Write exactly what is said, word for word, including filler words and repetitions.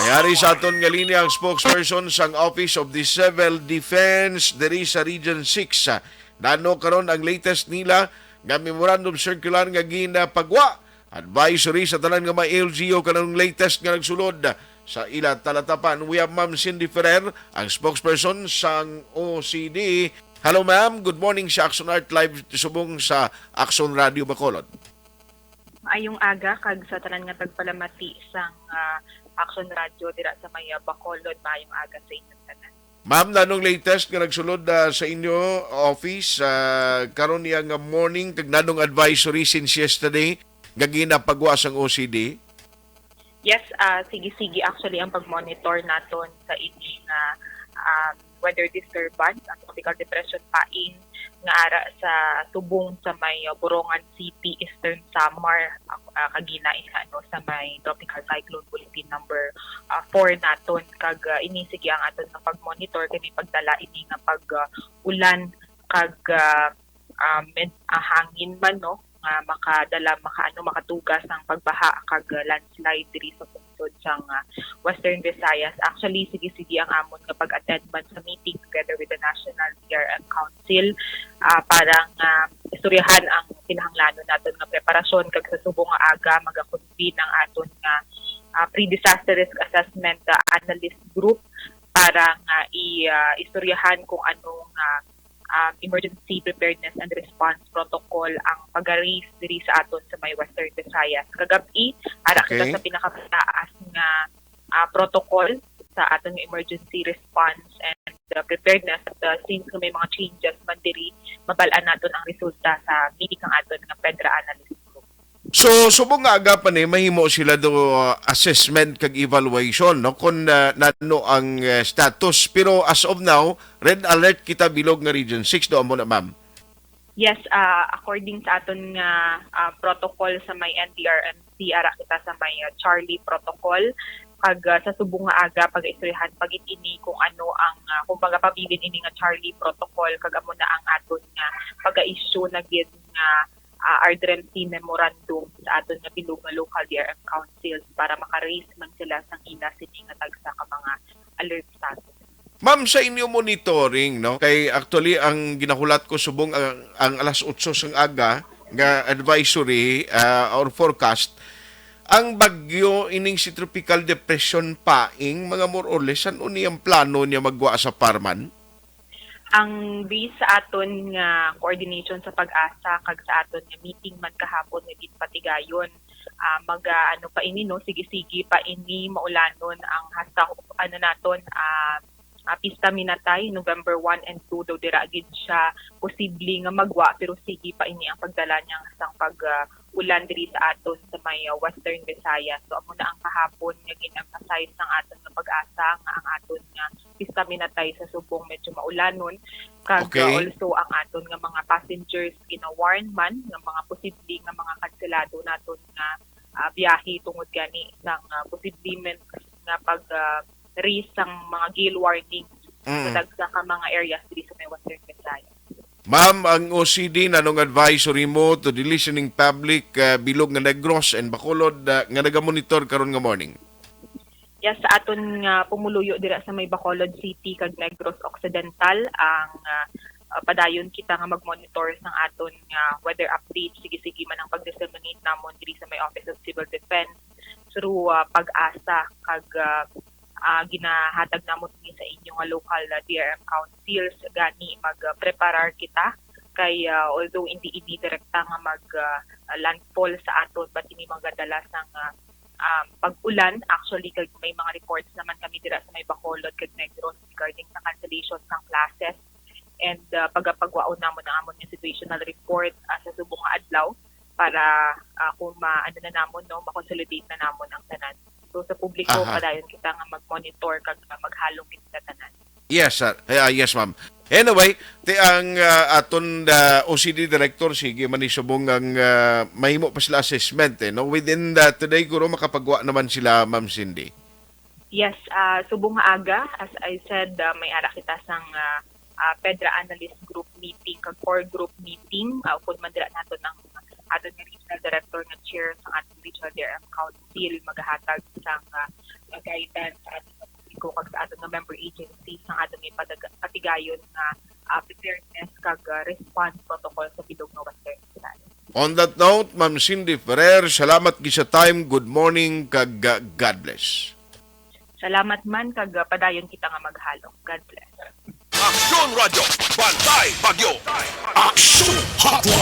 Yari sa aton nga linya ang spokesperson sang Office of the Civil Defense diri sa Region six. Nano karon ang latest nila nga memorandum circular nga ginapagwa? Advisory sa tanan nga mga L G U kanang latest nga nagsulod sa ila talatapan. We have Ma'am Cindy Ferrer, ang spokesperson sang O C D. Hello, ma'am. Good morning sa Action Art Live subong sa Action Radio Bacolod. Maayong aga kag sa tanan nga tagpalamati sang, ah, Action Radio dira sa may, ah, Bacolod. Maayong aga sa inyong tanan. Ma'am, nanong latest nga nagsulod, ah, sa inyo office, ah, karon niya nga morning kag nanong advisory since yesterday nga ginapagwa sang O C D? Yes, ah, sige-sige actually ang pag-monitor naton sa ini nga, um, weather disturbance, ang tropical depression Paing nga ara sa subong sa may, uh, Borongan City, Eastern Samar, ah, ah, kagina ina, ano, sa may Tropical Cyclone Bulletin number, ah, four naton. Kag, ah, ini sige ang aton nga pag-monitor kay may pagdala ini nga pag, ah, ulan kag, ah, ah, med-, ah, hangin man, no, nga makadala, maka-, ano, makatugas ang pagbaha kag, ah, landslide diri sa pungsod sang, ah, Western Visayas. Actually, sige-sige ang amon nga pag-attend man sa meeting together with the National D R M Council, ah, para nga istoryahan ang kinahanglanon naton nga preparasyon, kag sa subong nga aga magakonvene ang aton nga, ah, pre-disaster risk assessment, ah, analyst group para nga i-, ah, istoryahan kung anong, ah, um, emergency preparedness and response protocol ang pag-raise diri sa aton sa may Western Visayas. Kagab-i, ara kita Okay. sa pinakataas nga, ah, protocol sa aton nga emergency response and, uh, preparedness. At, uh, since nga may mga changes man diri, mabal-an naton ang resulta sa meeting kang aton nga PEDRA analyst group. So, subong nga aga pa ni, mahimo sila do, uh, assessment kag evaluation, no, kung, uh, nano ang, uh, status. Pero as of now, red alert kita bilog nga Region six, do, amo na, ma'am? Yes, ah, according sa aton nga, ah, protocol sa may N D R M C, ara kita sa may, ah, Charlie Protocol. Kag, ah, sa subong nga aga, pag-istoryahan pa gid ini kung ano ang, ah, kung magapabilin ini nga Charlie Protocol, kag amo na ang aton nga pag-issue na gid nga, ah, R D R M C memorandum sa aton nga bilog nga local D R M councils para maka-raise man sila sang ila sini nga tagsa ka mga alert status. Ma'am, sa inyo monitoring, no? Kay actually, ang ginahulat ko subong ang, ang alas otso sang aga nga advisory, ah, or forecast, ang bagyo ining si Tropical Depression Paing, mga more or less, ano ni ang plano niya magwa sa Parman? Ang base sa aton nga coordination sa PAGASA kag sa aton nga meeting man kahapon nga ginpatigayon, ah, maga-, ano pa ini, no, sige-sige pa ini maulanon ang hasta, ano naton, ah, ah, Pista Minatay, November one and two daw dira gid siya posible nga magwa, pero sige pa ini ang pagdala niya sang pag, ah, ulan diri sa aton sa may, ah, Western Visayas. So, amo na ang kahapon nga gin-emphasize sang aton nga PAGASA nga ang aton nga Pista Minatay sa subong medyo maulanon. Kag, Okay. uh, also ang aton nga mga passengers gina-warn man nga mga posible nga mga kanselado naton nga, uh, biyahe tungod gani sang, uh, posible man nga pag, uh, raise sang mga gale warning sa Mm. dagsa ka mga areas diri sa may Western Visayas. Ma'am, ang O C D, nanong advisory mo to the listening public, uh, bilog nga Negros and Bacolod, uh, nga nagamonitor karon nga morning? Yes, sa aton nga pumuluyo dira sa may Bacolod City kag Negros Occidental, ang, ah, ah, padayon kita nga mag-monitor sang aton nga weather update. Sige-sige man ang pag-disseminate namon diri sa may Office of Civil Defense through, ah, PAGASA kag, ah, ah, ginahatag namon ini sa inyo nga local, ah, D R M councils. Gani mag, ah, preparar kita kay, ah, although hindi ini direkta nga mag, ah, landfall sa aton, but ini magadala sang, ah, um, pag-ulan. Actually, kag may mga reports naman kami dira sa may Bacolod kag Negros regarding sa cancellation sang classes. And, uh, pagapagwaon namon ang amon nga situational report, uh, sa subong nga adlaw para, uh, kung ma-, ano na namon, no, ma-consolidate na namon ang tanan. So, sa publiko, Aha. padayon kita nga mag-monitor kag, uh, maghalong kita tanan. Yes, sir. Ah, yes, ma'am. Anyway, ti ang, ah, aton, ah, O C D director, sige man ni subong ang, ah, mahimo pa sila assessment, eh, no? Within the today, guro, makapagwa naman sila, Ma'am Cindy. Yes, ah, subong nga aga, as I said, ah, may ara kita sang, ah, ah, PEDRA Analyst Group meeting, kag core group meeting, ah, upod man dira naton ang aton nga regional director nga chair sang aton regional D R M council, magahatag sang, ah, ah, guidance sa ating mga publiko kag sa ating mga member agencies nga ating ipadaga-, patigayon nga, ah, preparedness kag, ah, response protocol sa bilog nga Western Visayas. On that note, Ma'am Cindy Ferrer, salamat gid sa time. Good morning kag, uh, God bless. Salamat man kag, ah, padayon kita nga maghalong. God bless. Aksyon Radyo, Bantay Bagyo. Aksyon Hotline.